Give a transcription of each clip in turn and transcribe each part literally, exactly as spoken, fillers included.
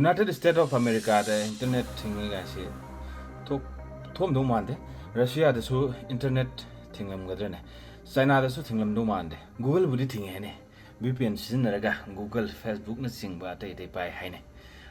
United States of Americaꯗ internet ꯊꯤꯡꯉꯤ ꯀꯥꯏꯁꯤ ꯊꯣꯛ-, ꯊꯣꯛꯑꯝꯗꯧ ꯃꯥꯟꯗꯦ꯫ Russiaꯗꯁꯨ internet ꯊꯤꯡꯂꯝꯒꯗ꯭ꯔꯅꯦ? Chinaꯗꯁꯨ ꯊꯤꯡꯂꯝꯗꯧ ꯃꯥꯟꯗꯦ꯫ Googleꯕꯨꯗꯤ ꯊꯤꯡꯉꯦ ꯍꯥꯏꯅꯦ꯫ VPN ꯁꯤꯖꯤꯟꯅꯔꯒ Google, Facebookꯅꯆꯤꯡꯕ ꯑꯇꯩ ꯑꯇꯩ ꯄꯥꯏ ꯍꯥꯏꯅꯦ꯫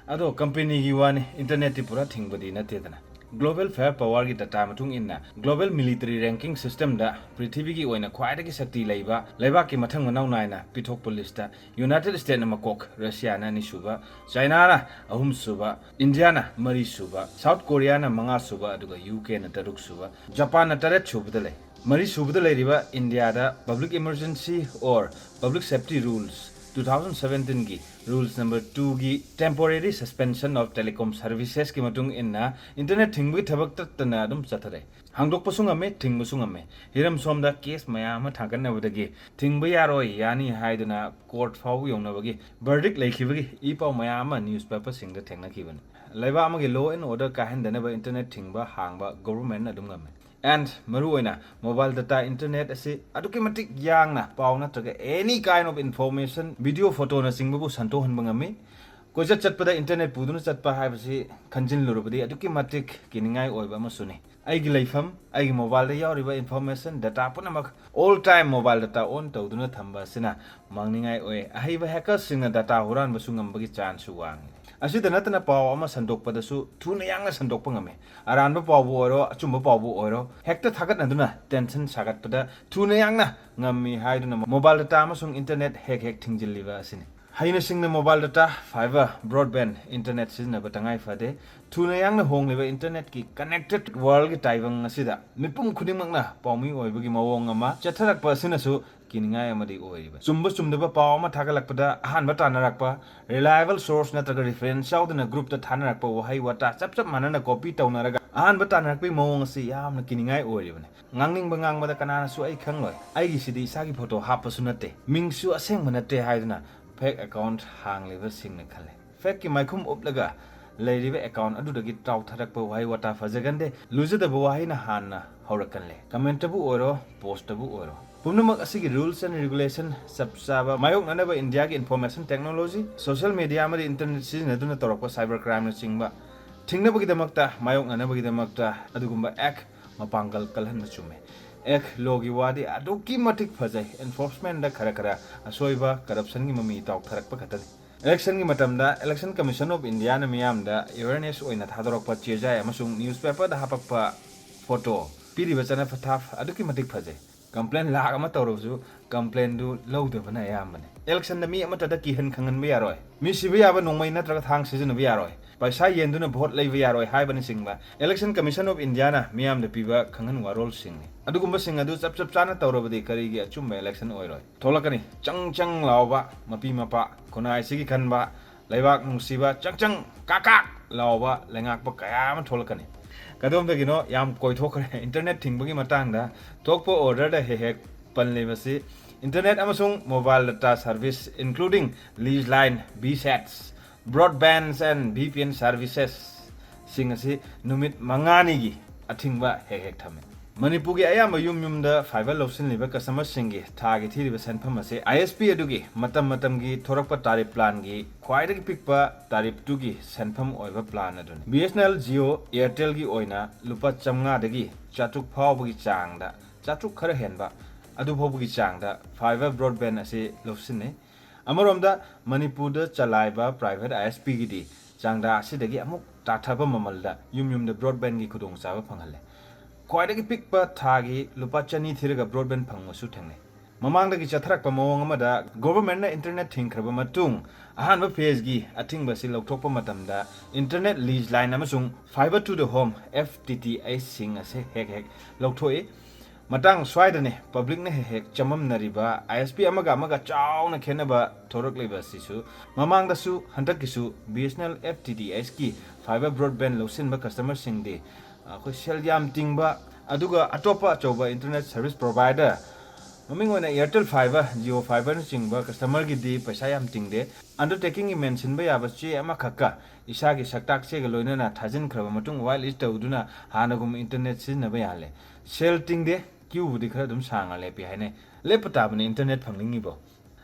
ꯑꯗꯣ companyꯒꯤ ꯋꯥꯅꯤ, internetꯇꯤ ꯄꯨꯔꯥ ꯊꯤꯡꯕꯗꯤ ꯅꯠꯇꯦꯗꯅ꯫ Global Firepowerꯒꯤ data ꯃꯇꯨꯡ ꯏꯟꯅ, global military ranking systemꯗ ꯄ꯭ꯔꯤꯊꯤꯕꯤꯒꯤ ꯑꯣꯏꯅ ꯈ꯭ꯋꯥꯏꯗꯒꯤ ꯁꯛꯇꯤ ꯂꯩꯕ ꯂꯩꯕꯥꯛꯀꯤ ꯃꯊꯪ ꯃꯅꯥꯎ ꯅꯥꯏꯅ ꯄꯤꯊꯣꯛꯄ listꯇ United Statesꯅ ꯃꯀꯣꯛ, Russiaꯅ ꯑꯅꯤꯁꯨꯕ, Chinaꯅ ꯑꯍꯨꯝꯁꯨꯕ, Indiaꯅ ꯃꯔꯤꯁꯨꯕ, South Koreaꯅ ꯃꯉꯥꯁꯨꯕ, ꯑꯗꯨꯒ UKꯅ ꯇꯔꯨꯛꯁꯨꯕ, Japanꯅ ꯇꯔꯦꯠꯁꯨꯕꯗ ꯂꯩ꯫ ꯃꯔꯤꯁꯨꯕꯗ ꯂꯩꯔꯤꯕ Indiaꯗ Public Emergency or Public Safety Rules two thousand seventeenꯒꯤ rules number twoꯒꯤ temporary suspension of telecom servicesꯀꯤ ꯃꯇꯨꯡ ꯏꯟꯅ internet ꯊꯤꯡꯕꯒꯤ ꯊꯕꯛ ꯇꯠꯇꯅ ꯑꯗꯨꯝ ꯆꯠꯊꯔꯦ꯫ ꯍꯥꯡꯗꯣꯛꯄꯁꯨ ꯉꯝꯃꯤ, ꯊꯤꯡꯕꯁꯨ ꯉꯝꯃꯤ꯫ ꯍꯤꯔꯝ ꯁꯣꯝꯗ case ꯃꯌꯥꯝ ꯑꯃ ꯊꯥꯡꯒꯠꯅꯕꯗꯒꯤ ꯊꯤꯡꯕ ꯌꯥꯔꯣꯏ, ꯌꯥꯅꯤ ꯍꯥꯏꯗꯨꯅ court ꯐꯥꯎꯕ ꯌꯧꯅꯕꯒꯤ verdict ꯂꯩꯈꯤꯕꯒꯤ ꯏ ꯄꯥꯎ ꯃꯌꯥꯝ ꯑꯃ newspaperꯁꯤꯡꯗ ꯊꯦꯡꯅꯈꯤꯕꯅꯤ꯫ ꯂꯩꯕꯥꯛ ꯑꯃꯒꯤ law and order ꯀꯥꯏꯍꯟꯗꯅꯕ internet ꯊꯤꯡꯕ ꯍꯥꯡꯕ governmentꯅ ꯑꯗꯨꯝ ꯉꯝꯃꯤ꯫ And ꯃꯔꯨꯑꯣꯏꯅ mobile data internet ꯑꯁꯤ ꯑꯗꯨꯛꯀꯤ ꯃꯇꯤꯛ ꯌꯥꯡꯅ ꯄꯥꯎ ꯅꯠꯇ꯭ꯔꯒ any kind of information, video, photoꯅꯆꯤꯡꯕꯕꯨ ꯁꯟꯗꯣꯛꯍꯟꯕ ꯉꯝꯃꯤ꯫ ꯀꯣꯏꯆꯠ ꯆꯠꯄꯗ internet ꯄꯨꯗꯨꯅ ꯆꯠꯄ ꯍꯥꯏꯕꯁꯤ ꯈꯟꯖꯤꯜꯂꯨꯔꯕꯗꯤ ꯑꯗꯨꯛꯀꯤ ꯃꯇꯤꯛ ꯀꯤꯅꯤꯡꯉꯥꯏ ꯑꯣꯏꯕ ꯑꯃꯁꯨꯅꯤ꯫ ꯑꯩꯒꯤ ꯂꯩꯐꯝ, ꯑꯩꯒꯤ mobileꯗ ꯌꯥꯎꯔꯤꯕ information, data ꯄꯨꯝꯅꯃꯛ all time mobile data on ꯇꯧꯗꯨꯅ ꯊꯝꯕ ꯑꯁꯤꯅ ꯃꯥꯡꯅꯤꯡꯉꯥꯏ ꯑꯣꯏ꯫ ꯑꯍꯩꯕ hackerꯁꯤꯡꯅ data ꯍꯨꯔꯥꯟꯕꯁꯨ ꯉꯝꯕꯒꯤ chanceꯁꯨ ꯋꯥꯡꯏ꯫ ꯑꯁꯤꯗ ꯅꯠꯇꯅ ꯄꯥꯎ ꯑꯃ ꯁꯟꯗꯣꯛꯄꯗꯁꯨ ꯊꯨꯅ ꯌꯥꯡꯅ ꯁꯟꯗꯣꯛꯄ ꯉꯝꯃꯤ꯫ ꯑꯔꯥꯟꯕ ꯄꯥꯎꯕꯨ ꯑꯣꯏꯔꯣ, ꯑꯆꯨꯝꯕ ꯄꯥꯎꯕꯨ ꯑꯣꯏꯔꯣ, ꯍꯦꯛꯇ ꯊꯥꯒꯠꯅꯗꯨꯅ tension ꯁꯥꯒꯠꯄꯗ ꯊꯨꯅ ꯌꯥꯡꯅ ꯉꯝꯃꯤ ꯍꯥꯏꯗꯨꯅ mobile data ꯑꯃꯁꯨꯡ internet ꯍꯦꯛ ꯍꯦꯛ ꯊꯤꯡꯖꯤꯜꯂꯤꯕ ꯑꯁꯤꯅꯤ꯫ ꯍꯩꯅ ꯁꯤꯡꯅ mobile data, fiber, broadband, internet ꯁꯤꯖꯤꯟꯅꯕ ꯇꯉꯥꯏ ꯐꯗꯦ꯫ ꯊꯨꯅ ꯌꯥꯡꯅ ꯍꯣꯡꯂꯤꯕ internetꯀꯤ connected worldꯒꯤ ꯇꯥꯏꯕꯪ ꯑꯁꯤꯗ ꯃꯤꯄꯨꯝ ꯈꯨꯗꯤꯡꯃꯛꯅ ꯄꯥꯎꯃꯤ ꯑꯣꯏꯕꯒꯤ ꯃꯑꯣꯡ ꯑꯃ ꯆꯠꯊꯔꯛꯄ ꯑꯁꯤꯅꯁꯨ ꯀꯤꯅꯤꯡꯉꯥꯏ ꯑꯃꯗꯤ ꯑꯣꯏꯔꯤꯕ꯫ ꯆꯨꯝꯕ ꯆꯨꯝꯗꯕ ꯄꯥꯎ ꯑꯃ ꯊꯥꯒꯠꯂꯛꯄꯗ ꯑꯍꯥꯟꯕ ꯇꯥꯟꯅꯔꯛꯄ, reliable source ꯅꯠꯇ꯭ꯔꯒ reference ꯌꯥꯎꯗꯅ groupꯇ ꯊꯥꯅꯔꯛꯄ ꯋꯥꯍꯩ ꯋꯥꯇꯥ ꯆꯞ ꯆꯞ ꯃꯥꯟꯅꯅ copy ꯇꯧꯅꯔꯒ ꯑꯍꯥꯟꯕ ꯇꯥꯟꯅꯔꯛꯄꯒꯤ ꯃꯑꯣꯡ ꯑꯁꯤ ꯌꯥꯝꯅ ꯀꯤꯅꯤꯡꯉꯥꯏ ꯑꯣꯏꯔꯤꯕꯅꯤ꯫ ꯉꯥꯡꯅꯤꯡꯕ ꯉꯥꯡꯕꯗ ꯀꯅꯥꯅꯁꯨ ꯑꯩ ꯈꯪꯂꯣꯏ꯫ ꯑꯩꯒꯤꯁꯤꯗꯤ ꯏꯁꯥꯒꯤ photo ꯍꯥꯞꯄꯁꯨ ꯅꯠꯇꯦ, ꯃꯤꯡꯁꯨ ꯑꯁꯦꯡꯕ ꯅꯠꯇꯦ ꯍꯥꯏꯗꯨꯅ fake account ꯍꯥꯡꯂꯤꯕꯁꯤꯡꯅ ꯈꯜꯂꯦ꯫ Fakeꯀꯤ ꯃꯥꯏꯈꯨꯝ ꯎꯞꯂꯒ ꯂꯩꯔꯤꯕ account ꯑꯗꯨꯗꯒꯤ ꯇꯥꯎꯊꯔꯛꯄ ꯋꯥꯍꯩ ꯋꯥꯇꯥ ꯐꯖꯒꯟꯗꯦ, ꯂꯨꯖꯗꯕ ꯋꯥꯍꯩꯅ ꯍꯥꯟꯅ ꯍꯧꯔꯛꯀꯜꯂꯦ꯫ Commentꯇꯕꯨ ꯑꯣꯏꯔꯣ, postꯇꯕꯨ ꯑꯣꯏꯔꯣ꯫ ꯄꯨꯝꯅꯃꯛ ꯑꯁꯤꯒꯤ rules and regulation ꯆꯞ ꯆꯥꯕ ꯃꯥꯌꯣꯛꯅꯅꯕ ꯏꯟꯗꯤꯌꯥꯒꯤ information technology, social media ꯑꯃꯗꯤ internet ꯁꯤꯖꯤꯟꯅꯗꯨꯅ ꯇꯧꯔꯛꯄ cyber crimeꯅꯆꯤꯡꯕ ꯊꯤꯡꯅꯕꯒꯤꯗꯃꯛꯇ, ꯃꯥꯌꯣꯛꯅꯅꯕꯒꯤꯗꯃꯛꯇ ꯑꯗꯨꯒꯨꯝꯕ act ꯃꯄꯥꯡꯒꯜ ꯀꯜꯍꯟꯕ ꯆꯨꯝꯃꯦ꯫ Act lawꯒꯤ ꯋꯥꯗꯤ ꯑꯗꯨꯛꯀꯤ ꯃꯇꯤꯛ ꯐꯖꯩ, enforcementꯗ ꯈꯔ ꯈꯔ ꯑꯁꯣꯏꯕ, corruptionꯒꯤ ꯃꯃꯤ ꯇꯥꯎꯊꯔꯛꯄ ꯈꯛꯇꯅꯤ꯫ Electionꯒꯤ ꯃꯇꯝꯗ Election Commission of Indiaꯅ ꯃꯤꯌꯥꯝꯗ awareness ꯑꯣꯏꯅ ꯊꯥꯗꯣꯔꯛꯄ ꯆꯦꯖꯥꯏ ꯑꯃꯁꯨꯡ newspaperꯗ ꯍꯥꯄꯛꯄ photo, ꯄꯤꯔꯤꯕ ꯆꯠꯅ ꯄꯊꯥꯞ ꯑꯗꯨꯛꯀꯤ ꯃꯇꯤꯛ ꯐꯖꯩ꯫ Complain ꯂꯥꯛ ꯑꯃ ꯇꯧꯔꯕꯁꯨ complainꯗꯨ ꯂꯧꯗꯕꯅ ꯑꯌꯥꯝꯕꯅꯤ꯫ Electionꯗ ꯃꯤ ꯑꯃꯠꯇꯗ ꯀꯤꯍꯟ ꯈꯪꯍꯟꯕ ꯌꯥꯔꯣꯏ, ꯃꯤ ꯁꯤꯕ ꯌꯥꯕ ꯅꯣꯡꯃꯩ ꯅꯠꯇ꯭ꯔꯒ ꯊꯥꯡ ꯁꯤꯖꯤꯟꯅꯕ ꯌꯥꯔꯣꯏ, ꯄꯩꯁꯥ ꯌꯦꯟꯗꯨꯅ vote ꯂꯩꯕ ꯌꯥꯔꯣꯏ ꯍꯥꯏꯕꯅꯆꯤꯡꯕ Election Commission of Indiaꯅ ꯃꯤꯌꯥꯝꯗ ꯄꯤꯕ ꯈꯪꯍꯟ ꯋꯥꯔꯣꯜꯁꯤꯡꯅꯤ꯫ ꯑꯗꯨꯒꯨꯝꯕꯁꯤꯡ ꯑꯗꯨ ꯆꯞ ꯆꯞ ꯆꯥꯅ ꯇꯧꯔꯕꯗꯤ ꯀꯔꯤꯒꯤ ꯑꯆꯨꯝꯕ election ꯑꯣꯏꯔꯣꯏ? ꯊꯣꯛꯂꯛꯀꯅꯤ ꯆꯪ ꯆꯪ ꯂꯥꯎꯕ ꯃꯄꯤ ꯃꯄꯥ, ꯈꯨꯟꯅꯥꯏꯁꯤꯒꯤ ꯈꯟꯕ, ꯂꯩꯕꯥꯛ ꯅꯨꯡꯁꯤꯕ, ꯆꯪ ꯆꯪ ꯀꯥꯛ ꯀꯥꯛ ꯂꯥꯎꯕ ꯂꯩꯉꯥꯛꯄ ꯀꯌꯥ ꯑꯃ ꯊꯣꯛꯂꯛꯀꯅꯤ꯫ ꯀꯗꯣꯝꯗꯒꯤꯅꯣ ꯌꯥꯝ ꯀꯣꯏꯊꯣꯛꯈ꯭ꯔꯦ꯫ Internet ꯊꯤꯡꯕꯒꯤ ꯃꯇꯥꯡꯗ ꯊꯣꯛꯄ orderꯗ ꯍꯦꯛ ꯍꯦꯛ ꯄꯜꯂꯤꯕꯁꯤ, internet ꯑꯃꯁꯨꯡ mobile data service including lease line, VSATs, broadbands and VPN services ꯁꯤꯡ ꯑꯁꯤ ꯅꯨꯃꯤꯠ ꯃꯉꯥꯅꯤꯒꯤ ꯑꯊꯤꯡꯕ ꯍꯦꯛ ꯍꯦꯛ ꯊꯝꯃꯤ꯫ ꯃꯅꯤꯄꯨꯔꯒꯤ ꯑꯌꯥꯝꯕ ꯌꯨꯝ ꯌꯨꯝꯗ fiber ꯂꯧꯁꯤꯜꯂꯤꯕ customerꯁꯤꯡꯒꯤ ꯊꯥꯒꯤ ꯊꯤꯔꯤꯕ ꯁꯦꯟꯐꯝ ꯑꯁꯤ ISP ꯑꯗꯨꯒꯤ ꯃꯇꯝ ꯃꯇꯝꯒꯤ ꯊꯣꯔꯛꯄ tariff planꯒꯤ ꯈ꯭ꯋꯥꯏꯗꯒꯤ ꯄꯤꯛꯄ tariffꯇꯨꯒꯤ ꯁꯦꯟꯐꯝ ꯑꯣꯏꯕ plan ꯑꯗꯨꯅꯤ꯫ BSNL, Jio, Airtelꯒꯤ ꯑꯣꯏꯅ ꯂꯨꯄꯥ ꯆꯥꯝꯃꯉꯥꯗꯒꯤ ꯆꯥꯇ꯭ꯔꯨꯛ ꯐꯥꯎꯕꯒꯤ ꯆꯥꯡꯗ, ꯆꯥꯇ꯭ꯔꯨꯛ ꯈꯔ ꯍꯦꯟꯕ, ꯑꯗꯨ ꯐꯥꯎꯕꯒꯤ ꯆꯥꯡꯗ fiber broadband ꯑꯁꯤ ꯂꯧꯁꯤꯟꯅꯩ꯫ ꯑꯃꯔꯣꯝꯗ ꯃꯅꯤꯄꯨꯔꯗ ꯆꯂꯥꯏꯕ private ISPꯒꯤꯗꯤ ꯆꯥꯡꯗꯥ ꯑꯁꯤꯗꯒꯤ ꯑꯃꯨꯛ ꯇꯥꯊꯕ ꯃꯃꯜꯗ ꯌꯨꯝ ꯌꯨꯝꯗ broadbandꯒꯤ ꯈꯨꯗꯣꯡꯆꯥꯕ ꯐꯪꯍꯜꯂꯦ꯫ ꯈ꯭ꯋꯥꯏꯗꯒꯤ ꯄꯤꯛꯄ ꯊꯥꯒꯤ ꯂꯨꯄꯥ ꯆꯅꯤ ꯊꯤꯔꯒ broadband ꯐꯪꯕꯁꯨ ꯊꯦꯡꯅꯩ꯫ ꯃꯃꯥꯡꯗꯒꯤ ꯆꯠꯊꯔꯛꯄ ꯃꯑꯣꯡ ꯑꯃꯗ governmentꯅ internet ꯊꯤꯡꯈ꯭ꯔꯕ ꯃꯇꯨꯡ ꯑꯍꯥꯟꯕ phaseꯒꯤ ꯑꯊꯤꯡꯕ ꯑꯁꯤ ꯂꯧꯊꯣꯛꯄ ꯃꯇꯝꯗ internet lease line ꯑꯃꯁꯨꯡ fiber to the home, FTTH ꯁꯤꯡ ꯑꯁꯤ ꯍꯦꯛ ꯍꯦꯛ ꯂꯧꯊꯣꯛꯏ꯫ ꯃꯇꯥꯡ ꯁ꯭ꯋꯥꯏꯗꯅꯦ publicꯅ ꯍꯦꯛ ꯍꯦꯛ ꯆꯃꯝꯅꯔꯤꯕ ISP ꯑꯃꯒ ꯑꯃꯒ ꯆꯥꯎꯅ ꯈꯦꯠꯅꯕ ꯊꯣꯔꯛꯂꯤꯕ ꯑꯁꯤꯁꯨ꯫ ꯃꯃꯥꯡꯗꯁꯨ ꯍꯟꯗꯛꯀꯤꯁꯨ BSNL FTTHꯀꯤ fiber broadband ꯂꯧꯁꯤꯟꯕ customerꯁꯤꯡꯗꯤ ꯑꯩꯈꯣꯏ ꯁꯦꯜ ꯌꯥꯝ ꯇꯤꯡꯕ, ꯑꯗꯨꯒ ꯑꯇꯣꯞꯄ ꯑꯆꯧꯕ internet service provider, ꯃꯃꯤꯡ ꯑꯣꯏꯅ Airtel Fiber, Jio Fiberꯅꯆꯤꯡꯕ customerꯒꯤꯗꯤ ꯄꯩꯁꯥ ꯌꯥꯝ ꯇꯤꯡꯗꯦ꯫ Undertakingꯒꯤ ꯃꯦꯟꯁꯤꯟꯕ ꯌꯥꯕ ꯆꯦ ꯑꯃꯈꯛꯀ ꯏꯁꯥꯒꯤ ꯁꯛꯇꯥꯛ ꯆꯦꯒ ꯂꯣꯏꯅꯅ ꯊꯥꯖꯤꯟꯈ꯭ꯔꯕ ꯃꯇꯨꯡ whitelist ꯇꯧꯗꯨꯅ ꯍꯥꯟꯅꯒꯨꯝ internet ꯁꯤꯖꯤꯟꯅꯕ ꯌꯥꯍꯜꯂꯦ꯫ ꯁꯦꯜ ꯇꯤꯡꯗꯦ꯫ ꯀ꯭ꯌꯨꯕꯨꯗꯤ ꯈꯔ ꯑꯗꯨꯝ ꯁꯥꯡꯅ ꯂꯦꯞꯄꯤ ꯍꯥꯏꯅꯩ꯫ ꯂꯦꯞꯄ ꯇꯥꯕꯅꯤ ꯏꯟꯇꯔꯅꯦꯠ ꯐꯪꯅꯤꯡꯉꯤꯕꯣ꯫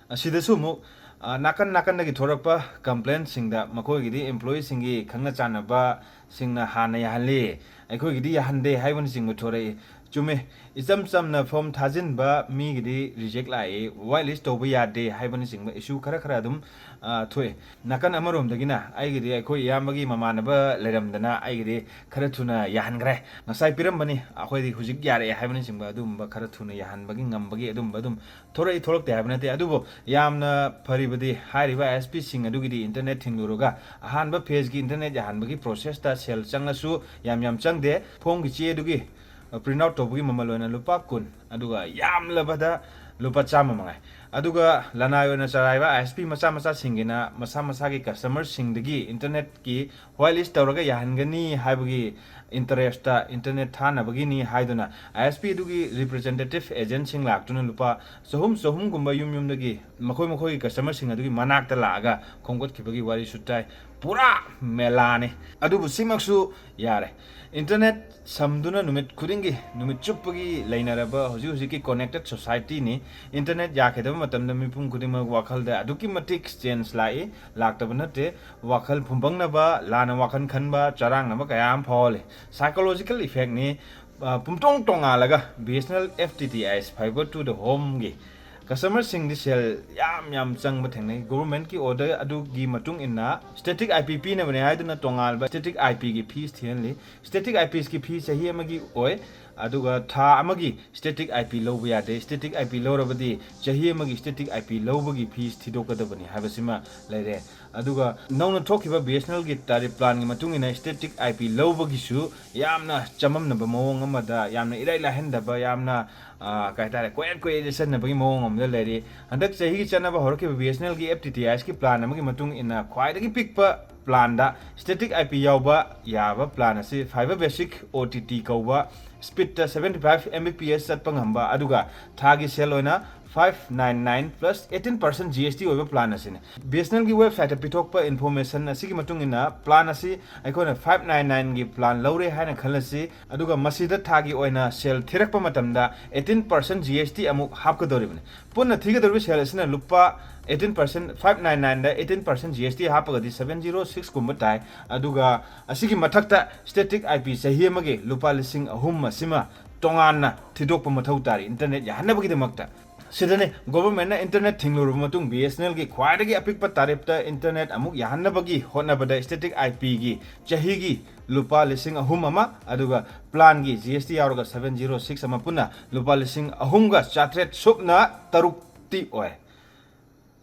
ꯑꯁꯤꯗꯁꯨ ꯑꯃꯨꯛ, ꯑ, ꯅꯥꯀꯟ ꯅꯥꯀꯟꯗꯒꯤ ꯊꯣꯔꯛꯄ ꯀꯝꯄ꯭ꯂꯦꯟꯁꯤꯡꯗ ꯃꯈꯣꯏꯒꯤꯗꯤ employeeꯁꯤꯡꯒꯤ ꯈꯪꯅ ꯆꯥꯟꯅꯕꯁꯤꯡꯅ ꯍꯥꯟꯅ ꯌꯥꯍꯜꯂꯤ, ꯑꯩꯈꯣꯏꯒꯤꯗꯤ ꯌꯥꯍꯟꯗꯦ ꯍꯥꯏꯕꯅꯆꯤꯡꯕ ꯊꯣꯔꯛꯏ꯫ ꯆꯨꯝꯃꯤ, ꯏꯆꯝ ꯆꯝꯅ ꯐꯣꯔꯝ ꯊꯥꯖꯤꯟꯕ ꯃꯤꯒꯤꯗꯤ ꯔꯤꯖꯦꯛ ꯂꯥꯛꯏ, ꯋꯥꯏꯠ ꯂꯤꯁ ꯇꯧꯕ ꯌꯥꯗꯦ ꯍꯥꯏꯕꯅꯆꯤꯡꯕ ꯏꯁꯨ ꯈꯔ ꯈꯔ ꯑꯗꯨꯝ, ꯑ, ꯊꯣꯛꯏ꯫ ꯅꯥꯀꯟ ꯑꯃꯔꯣꯝꯗꯒꯤꯅ ꯑꯩꯒꯤꯗꯤ ꯑꯩꯈꯣꯏ ꯏꯌꯥꯝꯕꯒꯤ ꯃꯃꯥꯟꯅꯕ ꯂꯩꯔꯝꯗꯅ ꯑꯩꯒꯤꯗꯤ ꯈꯔ ꯊꯨꯅ ꯌꯥꯍꯟꯈ꯭ꯔꯦ, ꯉꯁꯥꯏ ꯄꯤꯔꯝꯕꯅꯤ, ꯑꯩꯈꯣꯏꯗꯤ ꯍꯧꯖꯤꯛ ꯌꯥꯔꯛꯑꯦ ꯍꯥꯏꯕꯅꯆꯤꯡꯕ ꯑꯗꯨꯝꯕ ꯈꯔ ꯊꯨꯅ ꯌꯥꯍꯟꯕꯒꯤ ꯉꯝꯕꯒꯤ ꯑꯗꯨꯝꯕ ꯑꯗꯨꯝ ꯊꯣꯔꯛꯏ, ꯊꯣꯔꯛꯇꯦ ꯍꯥꯏꯕ ꯅꯠꯇꯦ꯫ ꯑꯗꯨꯕꯨ ꯌꯥꯝꯅ ꯐꯔꯤꯕꯗꯤ ꯍꯥꯏꯔꯤꯕ ISPꯁꯤꯡ ꯑꯗꯨꯒꯤꯗꯤ ꯏꯟꯇꯔꯅꯦꯠ ꯊꯤꯡꯂꯨꯔꯒ ꯑꯍꯥꯟꯕ ꯐꯦꯖꯀꯤ ꯏꯟꯇꯔꯅꯦꯠ ꯌꯥꯍꯟꯕꯒꯤ ꯄ꯭ꯔꯣꯁꯦꯁꯇ ꯁꯦꯜ ꯆꯪꯂꯁꯨ ꯌꯥꯝ ꯌꯥꯝ ꯆꯪꯗꯦ꯫ ꯐꯣꯔꯝꯒꯤ ꯆꯦ ꯑꯗꯨꯒꯤ ꯄ꯭ꯔꯤꯟꯠ ꯑꯥꯎꯠ ꯇꯧꯕꯒꯤ ꯃꯃꯜ ꯑꯣꯏꯅ ꯂꯨꯄꯥ ꯀꯨꯟ, ꯑꯗꯨꯒ ꯌꯥꯝꯂꯕꯗ ꯂꯨꯄꯥ ꯆꯥꯝꯃ ꯃꯉꯥꯏ꯫ ꯑꯗꯨꯒ ꯂꯅꯥꯏ ꯑꯣꯏꯅ ꯆꯂꯥꯏꯕ ISP ꯃꯆꯥ ꯃꯆꯥꯁꯤꯡꯒꯤꯅ ꯃꯁꯥ ꯃꯁꯥꯒꯤ ꯀꯁꯇꯃꯔꯁꯤꯡꯗꯒꯤ ꯏꯟꯇꯔꯅꯦꯠꯀꯤ ꯋꯥꯏꯠ ꯂꯤꯁ ꯇꯧꯔꯒ ꯌꯥꯍꯟꯒꯅꯤ ꯍꯥꯏꯕꯒꯤ ꯏꯟꯇꯔꯦꯁꯇ ꯏꯟꯇꯔꯅꯦꯠ ꯊꯥꯅꯕꯒꯤꯅꯤ ꯍꯥꯏꯗꯨꯅ ISP ꯑꯗꯨꯒꯤ ꯔꯤꯄ꯭ꯔꯖꯦꯟꯇꯦꯇꯤꯚ ꯑꯦꯖꯦꯟꯠꯁꯤꯡ ꯂꯥꯛꯇꯨꯅ ꯂꯨꯄꯥ ꯆꯍꯨꯝ ꯆꯍꯨꯝꯒꯨꯝꯕ ꯌꯨꯝ ꯌꯨꯝꯗꯒꯤ ꯃꯈꯣꯏ ꯃꯈꯣꯏꯒꯤ ꯀꯁꯇꯃꯔꯁꯤꯡ ꯑꯗꯨꯒꯤ ꯃꯅꯥꯛꯇ ꯂꯥꯛꯑꯒ ꯈꯣꯝꯒꯠꯈꯤꯕꯒꯤ ꯋꯥꯔꯤꯁꯨ ꯇꯥꯏ꯫ ꯄꯨꯔꯥ ꯃꯦꯂꯥꯅꯤ꯫ ꯑꯗꯨꯕꯨ ꯁꯤꯃꯛꯁꯨ ꯌꯥꯔꯦ꯫ ꯏꯟꯇꯔꯅꯦꯠ ꯁꯝꯗꯨꯅ ꯅꯨꯃꯤꯠ ꯈꯨꯗꯤꯡꯒꯤ, ꯅꯨꯃꯤꯠ ꯆꯨꯞꯄꯒꯤ ꯂꯩꯅꯔꯕ ꯍꯧꯖꯤꯛ ꯍꯧꯖꯤꯛꯀꯤ connected societyꯅꯤ꯫ ꯏꯟꯇꯔꯅꯦꯠ ꯌꯥꯈꯤꯗꯕ ꯃꯇꯝꯗ ꯃꯤꯄꯨꯝ ꯈꯨꯗꯤꯡꯃꯛ ꯋꯥꯈꯜꯗ ꯑꯗꯨꯛꯀꯤ ꯃꯇꯤꯛ ꯆꯦꯟꯖ ꯂꯥꯛꯏ, ꯂꯥꯛꯇꯕ ꯅꯠꯇꯦ꯫ ꯋꯥꯈꯜ ꯐꯨꯝꯕꯪꯅꯕ, ꯂꯥꯟꯅ ꯋꯥꯈꯜ ꯈꯟꯕ, ꯆꯔꯥꯡꯅꯕ ꯀꯌꯥ ꯑꯃ ꯐꯥꯎꯍꯜꯂꯤ꯫ Psychological effectꯅꯤ꯫ ꯑ, ꯄꯨꯝꯇꯣꯡ ꯇꯣꯉꯥꯜꯂꯒ BSNL FTTH fiber to the homeꯒꯤ ꯀꯁꯇꯃꯔꯁꯤꯡꯗꯤ ꯁꯦꯜ ꯌꯥꯝ ꯌꯥꯝ ꯆꯪꯕ ꯊꯦꯡꯅꯩ꯫ ꯒꯣꯚꯔꯟꯃꯦꯟꯠꯀꯤ ꯑꯣꯔꯗꯔ ꯑꯗꯨꯒꯤ ꯃꯇꯨꯡ ꯏꯟꯅ static IP ꯄꯤꯅꯕꯅꯦ ꯍꯥꯏꯗꯨꯅ ꯇꯣꯉꯥꯟꯕ static IPꯒꯤ fees ꯊꯤꯍꯜꯂꯤ꯫ Static IPsꯀꯤ fee ꯆꯍꯤ ꯑꯃꯒꯤ ꯑꯣꯏ, ꯑꯗꯨꯒ ꯊꯥ ꯑꯃꯒꯤ static IP ꯂꯧꯕ ꯌꯥꯗꯦ꯫ Static IP ꯂꯧꯔꯕꯗꯤ ꯆꯍꯤ ꯑꯃꯒꯤ static IP ꯂꯧꯕꯒꯤ fees ꯊꯤꯗꯣꯛꯀꯗꯕꯅꯤ ꯍꯥꯏꯕꯁꯤꯃ ꯂꯩꯔꯦ꯫ ꯑꯗꯨꯒ ꯅꯧꯅ ꯊꯣꯛꯈꯤꯕ BSNLꯒꯤ tariff planꯒꯤ ꯃꯇꯨꯡ ꯏꯟꯅ static IP ꯂꯧꯕꯒꯤꯁꯨ ꯌꯥꯝꯅ ꯆꯃꯝꯅꯕ ꯃꯑꯣꯡ ꯑꯃꯗ, ꯌꯥꯝꯅ ꯏꯔꯥꯏ ꯂꯥꯏꯍꯟꯗꯕ, ꯌꯥꯝꯅ, ꯑ, ꯀꯩ ꯍꯥꯏꯇꯥꯔꯦ, ꯀꯣꯏꯍꯟ ꯀꯣꯏꯍꯟ ꯆꯠꯅꯕꯒꯤ ꯃꯑꯣꯡ ꯑꯃꯗ ꯂꯩꯔꯤ꯫ ꯍꯟꯗꯛ ꯆꯍꯤꯒꯤ ꯆꯠꯅꯕ ꯍꯧꯔꯛꯈꯤꯕ BSNLꯒꯤ FTTHꯀꯤ plan ꯑꯃꯒꯤ ꯃꯇꯨꯡ ꯏꯟꯅ ꯈ꯭ꯋꯥꯏꯗꯒꯤ ꯄꯤꯛꯄ planꯗ static IP ꯌꯥꯎꯕ ꯌꯥꯕ plan ꯑꯁꯤ fiber basic OTT ꯀꯧꯕ, speedꯇ seventy five Mbps ꯆꯠꯄ ꯉꯝꯕ, ꯑꯗꯨꯒ ꯊꯥꯒꯤ ꯁꯦꯜ ꯑꯣꯏꯅ five nine nine plus eighteen percent G S T ꯑꯣꯏꯕ plan ꯑꯁꯤꯅꯤ꯫ B S N L ꯒꯤ website ꯇ ꯄꯤꯊꯣꯛꯄ information ꯑꯁꯤꯒꯤ ꯃꯇꯨꯡ ꯏꯟꯅ plan ꯑꯁꯤ ꯑꯩꯈꯣꯏꯅ five nine nine ꯒꯤ plan ꯂꯧꯔꯦ ꯍꯥꯏꯅ ꯈꯜꯂꯁꯤ, ꯑꯗꯨꯒ ꯃꯁꯤꯗ ꯊꯥꯒꯤ ꯑꯣꯏꯅ ꯁꯦꯜ ꯊꯤꯔꯛꯄ ꯃꯇꯝꯗ eighteen percent G S T ꯑꯃꯨꯛ ꯍꯥꯞꯀꯗꯧꯔꯤꯕꯅꯤ꯫ ꯄꯨꯟꯅ ꯊꯤꯒꯗꯧꯔꯤꯕ ꯁꯦꯜ ꯑꯁꯤꯅ ꯂꯨꯄꯥ eighteen percent, five nine nine ꯗ eighteen percent G S T ꯍꯥꯞꯄꯒꯗꯤ seven zero six ꯀꯨꯝꯕ ꯇꯥꯏ꯫ ꯑꯗꯨꯒ ꯑꯁꯤꯒꯤ ꯃꯊꯛꯇ static I P ꯆꯍꯤ ꯑꯃꯒꯤ ꯂꯨꯄꯥ ꯂꯤꯁꯤꯡ ꯑꯍꯨꯝ ꯑꯁꯤꯃ ꯇꯣꯉꯥꯟꯅ ꯊꯤꯗꯣꯛꯄ ꯃꯊꯧ ꯇꯥꯔꯤ internet ꯌꯥꯍꯟꯅꯕꯒꯤꯗꯃꯛꯇ꯫ ꯁꯤꯗꯅꯤ government ꯅ internet ꯊꯤꯡꯂꯨꯔꯕ ꯃꯇꯨꯡ B S N L ꯒꯤ ꯈ꯭ꯋꯥꯏꯗꯒꯤ ꯑꯄꯤꯛꯄ ꯇꯥꯔꯤꯞꯇ internet ꯑꯃꯨꯛ ꯌꯥꯍꯟꯅꯕꯒꯤ ꯍꯣꯠꯅꯕꯗ static I P ꯒꯤ ꯆꯍꯤꯒꯤ ꯂꯨꯄꯥ ꯂꯤꯁꯤꯡ ꯑꯍꯨꯝ ꯑꯃ, ꯑꯗꯨꯒ plan ꯒꯤ G S T ꯌꯥꯎꯔꯒ seven zero six ꯑꯃ, ꯄꯨꯟꯅ ꯂꯨꯄꯥ ꯂꯤꯁꯤꯡ ꯑꯍꯨꯝꯒ ꯆꯥꯇ꯭ꯔꯦꯠ ꯁꯨꯞꯅ ꯇꯔꯨꯛꯇꯤ ꯑꯣꯏ꯫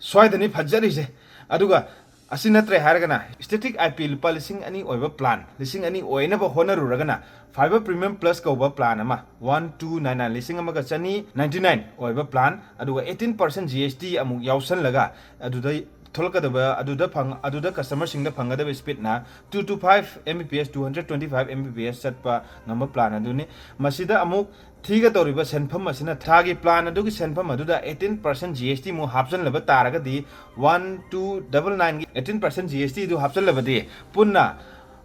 ꯁ꯭ꯋꯥꯏꯗꯅꯤ ꯐꯖꯔꯤꯁꯦ꯫ ꯑꯗꯨꯒ ꯑꯁꯤ ꯅꯠꯇ꯭ꯔꯦ ꯍꯥꯏꯔꯒꯅ static I P ꯂꯨꯄꯥ ꯂꯤꯁꯤꯡ ꯑꯅꯤ ꯑꯣꯏꯕ plan, ꯂꯤꯁꯤꯡ ꯑꯅꯤ ꯑꯣꯏꯅꯕ ꯍꯣꯠꯅꯔꯨꯔꯒꯅ fiber premium plus ꯀꯧꯕ plan ꯑꯃ, one two nine nine, ꯂꯤꯁꯤꯡ ꯑꯃꯒ ꯆꯅꯤ ninety nine ꯑꯣꯏꯕ plan, ꯑꯗꯨꯒ eighteen percent G S T ꯑꯃꯨꯛ ꯌꯥꯎꯁꯜꯂꯒ ꯑꯗꯨꯗ ꯊꯣꯛꯂꯛꯀꯗꯕ, ꯑꯗꯨꯗ ꯐꯪ-, ꯑꯗꯨꯗ customer ꯁꯤꯡꯗ ꯐꯪꯒꯗꯕ speed ꯅ two two five M B P S, two hundred twenty five M B P S ꯆꯠꯄ ꯉꯝꯕ plan ꯑꯗꯨꯅꯤ꯫ ꯃꯁꯤꯗ ꯑꯃꯨꯛ ꯊꯤꯒꯗꯧꯔꯤꯕ ꯁꯦꯟꯐꯝ ꯑꯁꯤꯅ ꯊꯥꯒꯤ plan ꯑꯗꯨꯒꯤ ꯁꯦꯟꯐꯝ ꯑꯗꯨꯗ eighteen percent G S T ꯑꯃꯨꯛ ꯍꯥꯞꯆꯤꯜꯂꯕ ꯇꯥꯔꯒꯗꯤ, one two double nine ꯒꯤ eighteen percent G S T ꯑꯗꯨ ꯍꯥꯞꯆꯤꯜꯂꯕꯗꯤ, ꯄꯨꯟꯅ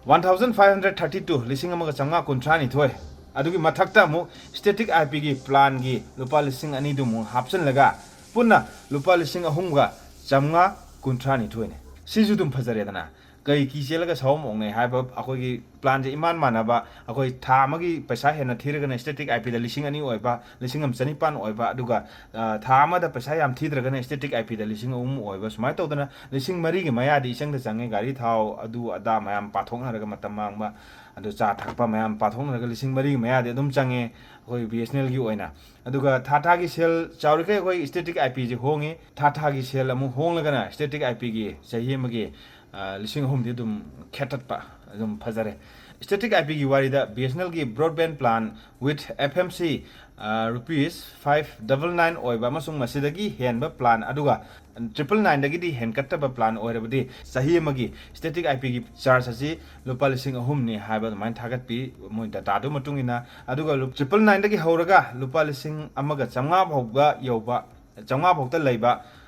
one thousand five hundred thirty two, ꯂꯤꯁꯤꯡ ꯑꯃꯒ ꯆꯥꯝꯃꯉꯥ ꯀꯨꯟꯊ꯭ꯔꯥ ꯅꯤꯊꯣꯏ꯫ ꯑꯗꯨꯒꯤ ꯃꯊꯛꯇ ꯑꯃꯨꯛ static I P ꯒꯤ plan ꯒꯤ ꯂꯨꯄꯥ ꯂꯤꯁꯤꯡ ꯑꯅꯤꯗꯨ ꯑꯃꯨꯛ ꯍꯥꯞꯆꯤꯜꯂꯒ, ꯄꯨꯟꯅ ꯂꯨꯄꯥ ꯂꯤꯁꯤꯡ ꯑꯍꯨꯝꯒ ꯆꯥꯝꯃꯉꯥ ꯀꯨꯟꯊ꯭ꯔꯥ ꯅꯤꯊꯣꯏꯅꯦ꯫ ꯁꯤꯁꯨ ꯑꯗꯨꯝ ꯐꯖꯔꯦꯗꯅ꯫ ꯀꯩ ꯀꯤ ꯆꯦꯜꯂꯒ ꯁꯥꯎ ꯃꯑꯣꯡꯅꯦ ꯍꯥꯏꯕ, ꯑꯩꯈꯣꯏꯒꯤ plan ꯁꯦ ꯏꯃꯥꯟ ꯃꯥꯟꯅꯕ, ꯑꯩꯈꯣꯏ ꯊꯥ ꯑꯃꯒꯤ ꯄꯩꯁꯥ ꯍꯦꯟꯅ ꯊꯤꯔꯒꯅ static I P ꯗ ꯂꯤꯁꯤꯡ ꯑꯅꯤ ꯑꯣꯏꯕ, ꯂꯤꯁꯤꯡ ꯑꯃ ꯆꯅꯤꯄꯥꯟ ꯑꯣꯏꯕ, ꯑꯗꯨꯒ, ꯑ, ꯊꯥ ꯑꯃꯗ ꯄꯩꯁꯥ ꯌꯥꯝ ꯊꯤꯗ꯭ꯔꯒꯅ static I P ꯗ ꯂꯤꯁꯤꯡ ꯑꯍꯨꯝ ꯑꯣꯏꯕ, ꯁꯨꯃꯥꯏꯅ ꯇꯧꯗꯅ ꯂꯤꯁꯤꯡ ꯃꯔꯤꯒꯤ ꯃꯌꯥꯗꯤ ꯏꯆꯪꯗ ꯆꯪꯉꯦ꯫ ꯒꯥꯔꯤ ꯊꯥꯎ, ꯑꯗꯨ ꯑꯗꯥ ꯃꯌꯥꯝ ꯄꯥꯊꯣꯛꯅꯔꯒ, ꯃꯇꯝ ꯃꯥꯡꯕ, ꯑꯗꯨ ꯆꯥ ꯊꯛꯄ ꯃꯌꯥꯝ ꯄꯥꯊꯣꯛꯅꯔꯒ ꯂꯤꯁꯤꯡ ꯃꯔꯤꯒꯤ ꯃꯌꯥꯗꯤ ꯑꯗꯨꯝ ꯆꯪꯉꯦ ꯑꯩꯈꯣꯏ B S N L ꯒꯤ ꯑꯣꯏꯅ꯫ ꯑꯗꯨꯒ ꯊꯥ ꯊꯥꯒꯤ ꯁꯦꯜ ꯆꯥꯎꯔꯤꯈꯩ ꯑꯩꯈꯣꯏ static I P ꯁꯦ ꯍꯣꯡꯉꯤ꯫ ꯊꯥ ꯊꯥꯒꯤ ꯁꯦꯜ ꯑꯃꯨꯛ ꯍꯣꯡꯂꯒꯅ static I P ꯒꯤ ꯆꯍꯤ ꯑꯃꯒꯤ ꯂꯤꯁꯤꯡ ꯑꯍꯨꯝꯗꯤ ꯑꯗꯨꯝ ꯈꯦꯠꯇꯠꯄ ꯑꯗꯨꯝ ꯐꯖꯔꯦ꯫ Static IP ꯒꯤ ꯋꯥꯔꯤꯗ, BSNL ꯒꯤ broadband plan with FMC rupees five double nine ꯑꯣꯏꯕ ꯑꯃꯁꯨꯡ ꯃꯁꯤꯗꯒꯤ ꯍꯦꯟꯕ plan ꯑꯗꯨꯒ triple nine ꯗꯒꯤꯗꯤ ꯍꯦꯟꯒꯠꯇꯕ plan ꯑꯣꯏꯔꯕꯗꯤ ꯆꯍꯤ ꯑꯃꯒꯤ static IP ꯒꯤ charge ꯑꯁꯤ ꯂꯨꯄꯥ ꯂꯤꯁꯤꯡ ꯑꯍꯨꯝꯅꯤ ꯍꯥꯏꯕ ꯑꯗꯨꯃꯥꯏꯅ ꯊꯥꯒꯠꯄꯤ꯫ ꯃꯣꯏ data ꯗꯨ ꯃꯇꯨꯡ ꯏꯟꯅ, ꯑꯗꯨꯒ triple nine ꯗꯒꯤ ꯍꯧꯔꯒ ꯂꯨꯄꯥ ꯂꯤꯁꯤꯡ ꯑꯃꯒ ꯆꯥꯝꯃꯉꯥ ꯐꯥꯎꯕ ꯌꯧꯕ, ꯆꯥꯝꯃꯉꯥ ꯐꯥꯎꯇ ꯂꯩꯕ,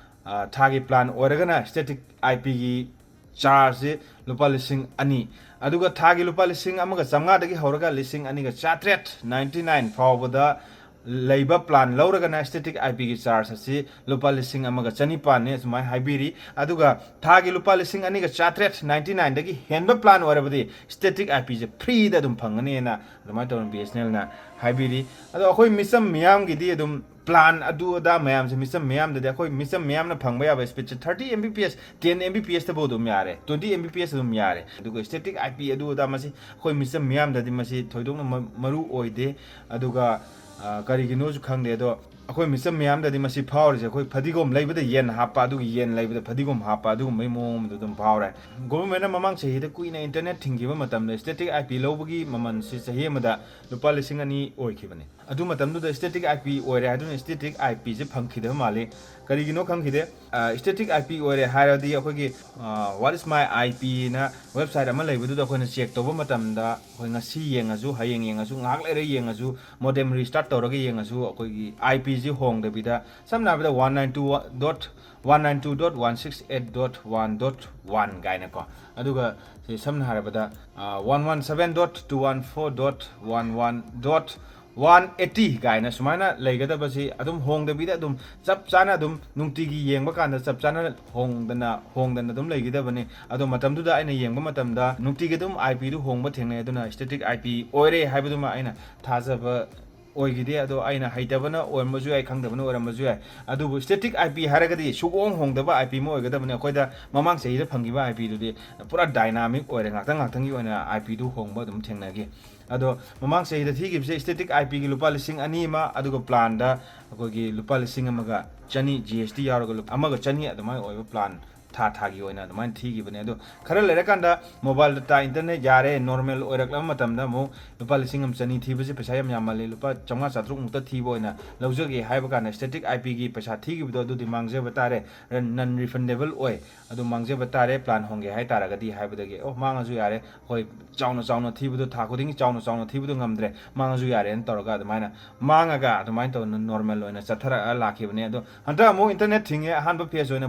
ꯑ, ꯊꯥꯒꯤ plan ꯑꯣꯏꯔꯒꯅ static IP ꯒꯤ charge ꯁꯤ ꯂꯨꯄꯥ ꯂꯤꯁꯤꯡ ꯑꯅꯤ, ꯑꯗꯨꯒ ꯊꯥꯒꯤ ꯂꯨꯄꯥ ꯂꯤꯁꯤꯡ ꯑꯃꯒ ꯆꯥꯝꯃꯉꯥꯗꯒꯤ ꯍꯧꯔꯒ ꯂꯤꯁꯤꯡ ꯑꯅꯤꯒ ꯆꯥꯇ꯭ꯔꯦꯠ ninety nine ꯐꯥꯎꯕꯗ ꯂꯩꯕ plan ꯂꯧꯔꯒꯅ static IP ꯒꯤ charge ꯑꯁꯤ ꯂꯨꯄꯥ ꯂꯤꯁꯤꯡ ꯑꯃꯒ ꯆꯅꯤꯄꯥꯟꯅꯤ ꯑꯁꯨꯃꯥꯏꯅ ꯍꯥꯏꯕꯤꯔꯤ꯫ ꯑꯗꯨꯒ ꯊꯥꯒꯤ ꯂꯨꯄꯥ ꯂꯤꯁꯤꯡ ꯑꯅꯤꯒ ꯆꯥꯇ꯭ꯔꯦꯠ ninety nine ꯗꯒꯤ ꯍꯦꯟꯕ plan ꯑꯣꯏꯔꯕꯗꯤ static IP ꯁꯦ free ꯗ ꯑꯗꯨꯝ ꯐꯪꯒꯅꯤꯅ ꯑꯗꯨꯃꯥꯏꯅ ꯇꯧꯅ BSNL ꯅ ꯍꯥꯏꯕꯤꯔꯤ꯫ ꯑꯗꯣ ꯑꯩꯈꯣꯏ ꯃꯤꯆꯝ ꯃꯤꯌꯥꯝꯒꯤꯗꯤ ꯑꯗꯨꯝ plan ꯑꯗꯨ ꯑꯗꯥ ꯃꯌꯥꯝꯁꯦ, ꯃꯤꯆꯝ ꯃꯤꯌꯥꯝꯗꯗꯤ ꯑꯩꯈꯣꯏ ꯃꯤꯆꯝ ꯃꯤꯌꯥꯝꯅ ꯐꯪꯕ ꯌꯥꯕ speed ꯁꯦ thirty Mbps, ten Mbps ꯇꯕꯨ ꯑꯗꯨꯝ ꯌꯥꯔꯦ, twenty Mbps ꯑꯗꯨꯝ ꯌꯥꯔꯦ꯫ ꯑꯗꯨꯒ static IP ꯑꯗꯨ ꯑꯗꯥ ꯃꯁꯤ ꯑꯩꯈꯣꯏ ꯃꯤꯆꯝ ꯃꯤꯌꯥꯝꯗꯗꯤ ꯃꯁꯤ ꯊꯣꯏꯗꯣꯛꯅ ꯃ-, ꯃꯔꯨ ꯑꯣꯏꯗꯦ꯫ ꯑꯗꯨꯒ, ꯑ, ꯀꯔꯤꯒꯤꯅꯣꯁꯨ ꯈꯪꯗꯦ꯫ ꯑꯗꯣ ꯑꯩꯈꯣꯏ ꯃꯤꯆꯝ ꯃꯤꯌꯥꯝꯗꯗꯤ ꯃꯁꯤ ꯐꯥꯎꯔꯤꯁꯦ ꯑꯩꯈꯣꯏ ꯐꯗꯤꯒꯣꯝ ꯂꯩꯕꯗ ꯌꯦꯟ ꯍꯥꯞꯄ, ꯑꯗꯨꯒꯤ ꯌꯦꯟ ꯂꯩꯕꯗ ꯐꯗꯤꯒꯣꯝ ꯍꯥꯞꯄ, ꯑꯗꯨꯒꯨꯝꯕꯒꯤ ꯃꯑꯣꯡ ꯑꯃꯗ ꯑꯗꯨꯝ ꯐꯥꯎꯔꯦ꯫ Government ꯅ ꯃꯃꯥꯡ ꯆꯍꯤꯗ ꯀꯨꯏꯅ internet ꯊꯤꯡꯈꯤꯕ ꯃꯇꯝꯗ static IP ꯂꯧꯕꯒꯤ ꯃꯃꯜꯁꯤ ꯆꯍꯤ ꯑꯃꯗ ꯂꯨꯄꯥ ꯂꯤꯁꯤꯡ ꯑꯅꯤ ꯑꯣꯏꯈꯤꯕꯅꯤ꯫ ꯑꯗꯨ ꯃꯇꯝꯗꯨꯗ static IP ꯑꯣꯏꯔꯦ ꯍꯥꯏꯗꯨꯅ static IP ꯁꯦ ꯐꯪꯈꯤꯗꯕ ꯃꯥꯜꯂꯤ꯫ ꯀꯔꯤꯒꯤꯅꯣ ꯈꯪꯈꯤꯗꯦ꯫ ꯑ, static IP ꯑꯣꯏꯔꯦ ꯍꯥꯏꯔꯗꯤ ꯑꯩꯈꯣꯏꯒꯤ, ꯑ, What is my IP ꯅ website ꯑꯃ ꯂꯩꯕꯗꯨꯗ ꯑꯩꯈꯣꯏꯅ check ꯇꯧꯕ ꯃꯇꯝꯗ, ꯑꯩꯈꯣꯏ ꯉꯁꯤ ꯌꯦꯡꯉꯁꯨ, ꯍꯌꯦꯡ ꯌꯦꯡꯉꯁꯨ, ꯉꯥꯏꯍꯥꯛ ꯂꯩꯔ ꯌꯦꯡꯉꯁꯨ, modem restart ꯇꯧꯔꯒ ꯌꯦꯡꯉꯁꯨ, ꯑꯩꯈꯣꯏꯒꯤ IP ꯁꯤ ꯍꯣꯡꯗꯕꯤꯗ, ꯁꯝꯅ ꯍꯥꯏꯔꯕꯗ, one nine two dot one nine two dot one six eight dot one dot one ꯀꯥꯏꯅꯀꯣ, ꯑꯗꯨꯒ ꯁꯤ ꯁꯝꯅ ꯍꯥꯏꯔꯕꯗ, ꯑ, one one seven dot two one four dot one one dot one eighty ꯀꯥꯏꯅ ꯁꯨꯃꯥꯏꯅ ꯂꯩꯒꯗꯕꯁꯤ ꯑꯗꯨꯝ ꯍꯣꯡꯗꯕꯤꯗ ꯑꯗꯨꯝ ꯆꯞ ꯆꯥꯅ ꯑꯗꯨꯝ ꯅꯨꯡꯇꯤꯒꯤ ꯌꯦꯡꯕ ꯀꯥꯟꯗ ꯆꯞ ꯆꯥꯅ ꯍꯣꯡꯗꯅ, ꯍꯣꯡꯗꯅ ꯑꯗꯨꯝ ꯂꯩꯒꯗꯕꯅꯤ꯫ ꯑꯗꯣ ꯃꯇꯝꯗꯨꯗ ꯑꯩꯅ ꯌꯦꯡꯕ ꯃꯇꯝꯗ ꯅꯨꯡꯇꯤꯒꯤ ꯑꯗꯨꯝ IP ꯗꯨ ꯍꯣꯡꯕ ꯊꯦꯡꯅꯩ꯫ ꯑꯗꯨꯅ static IP ꯑꯣꯏꯔꯦ ꯍꯥꯏꯕꯗꯨꯃ ꯑꯩꯅ ꯊꯥꯖꯕ ꯑꯣꯏꯈꯤꯗꯦ꯫ ꯑꯗꯣ ꯑꯩꯅ ꯍꯩꯇꯕꯅ ꯑꯣꯏꯔꯝꯕꯁꯨ ꯌꯥꯏ, ꯈꯪꯗꯕꯅ ꯑꯣꯏꯔꯝꯕꯁꯨ ꯌꯥꯏ꯫ ꯑꯗꯨꯕꯨ static IP ꯍꯥꯏꯔꯒꯗꯤ ꯁꯨꯛꯍꯣꯡ ꯍꯣꯡꯗꯕ IP ꯑꯃ ꯑꯣꯏꯒꯗꯕꯅꯤ꯫ ꯑꯩꯈꯣꯏꯗ ꯃꯃꯥꯡ ꯆꯍꯤꯗ ꯐꯪꯈꯤꯕ IP ꯗꯨꯗꯤ ꯄꯨꯔꯥ dynamic ꯑꯣꯏꯔꯦ, ꯉꯥꯛꯇꯪ ꯉꯥꯛꯇꯪꯒꯤ ꯑꯣꯏꯅ IP ꯗꯨ ꯍꯣꯡꯕ ꯑꯗꯨꯝ ꯊꯦꯡꯅꯈꯤ꯫ ꯑꯗꯣ ꯃꯃꯥꯡ ꯆꯍꯤꯗ ꯊꯤꯈꯤꯕꯁꯦ static IP ꯒꯤ ꯂꯨꯄꯥ ꯂꯤꯁꯤꯡ ꯑꯅꯤ ꯑꯃ, ꯑꯗꯨꯒ plan ꯗ ꯑꯩꯈꯣꯏꯒꯤ ꯂꯨꯄꯥ ꯂꯤꯁꯤꯡ ꯑꯃꯒ ꯆꯅꯤ, GST ꯌꯥꯎꯔꯒ ꯂꯨꯄꯥ ꯑꯃꯒ ꯆꯅꯤ ꯑꯗꯨꯃꯥꯏꯅ ꯑꯣꯏꯕ plan ꯊꯥ ꯊꯥꯒꯤ ꯑꯣꯏꯅ ꯑꯗꯨꯃꯥꯏꯅ ꯊꯤꯈꯤꯕꯅꯦ꯫ ꯑꯗꯣ ꯈꯔ ꯂꯩꯔꯀꯥꯟꯗ ꯃꯣꯕꯥꯏꯜ ꯗꯇꯥ, ꯏꯟꯇꯔꯅꯦꯠ ꯌꯥꯔꯦ, ꯅꯣꯔꯃꯦꯜ ꯑꯣꯏꯔꯛꯂꯕ ꯃꯇꯝꯗ ꯑꯃꯨꯛ ꯂꯨꯄꯥ ꯂꯤꯁꯤꯡ ꯑꯃ ꯆꯅꯤ ꯊꯤꯕꯁꯦ ꯄꯩꯁꯥ ꯌꯥꯝ ꯌꯥꯝꯃꯜꯂꯤ, ꯂꯨꯄꯥ ꯆꯥꯝꯃꯉꯥ ꯆꯥꯇ꯭ꯔꯨꯛꯃꯨꯛꯇ ꯊꯤꯕ ꯑꯣꯏꯅ ꯂꯧꯖꯒꯦ ꯍꯥꯏꯕ ꯀꯥꯟꯗ static IP ꯒꯤ ꯄꯩꯁꯥ ꯊꯤꯈꯤꯕꯗꯣ ꯑꯗꯨꯗꯤ ꯃꯥꯡꯖꯕ ꯇꯥꯔꯦ, non refundable ꯑꯣꯏ꯫ ꯑꯗꯨ ꯃꯥꯡꯖꯕ ꯇꯥꯔꯦ, ꯄ꯭ꯂꯥꯟ ꯍꯣꯡꯒꯦ ꯍꯥꯏ ꯇꯥꯔꯒꯗꯤ ꯍꯥꯏꯕꯗꯒꯤ, ꯑꯣ, ꯃꯥꯡꯉꯁꯨ ꯌꯥꯔꯦ, ꯑꯩꯈꯣꯏ ꯆꯥꯎꯅ ꯆꯥꯎꯅ ꯊꯤꯕꯗꯣ, ꯊꯥ ꯈꯨꯗꯤꯡꯒꯤ ꯆꯥꯎꯅ ꯆꯥꯎꯅ ꯊꯤꯕꯗꯣ ꯉꯝꯗ꯭ꯔꯦ, ꯃꯥꯡꯉꯁꯨ ꯌꯥꯔꯦꯅ ꯇꯧꯔꯒ ꯑꯗꯨꯃꯥꯏꯅ ꯃꯥꯡꯉꯒ ꯑꯗꯨꯃꯥꯏꯅ ꯇꯧꯗꯅ ꯅꯣꯔꯃꯦꯜ ꯑꯣꯏꯅ ꯆꯠꯊꯔꯛꯑ ꯂꯥꯛꯈꯤꯕꯅꯦ꯫ ꯑꯗꯣ ꯍꯟꯗꯛ ꯑꯃꯨꯛ ꯏꯟꯇꯔꯅꯦꯠ ꯊꯤꯡꯉꯦ, ꯑꯍꯥꯟꯕ ꯐꯦꯁ ꯑꯣꯏꯅ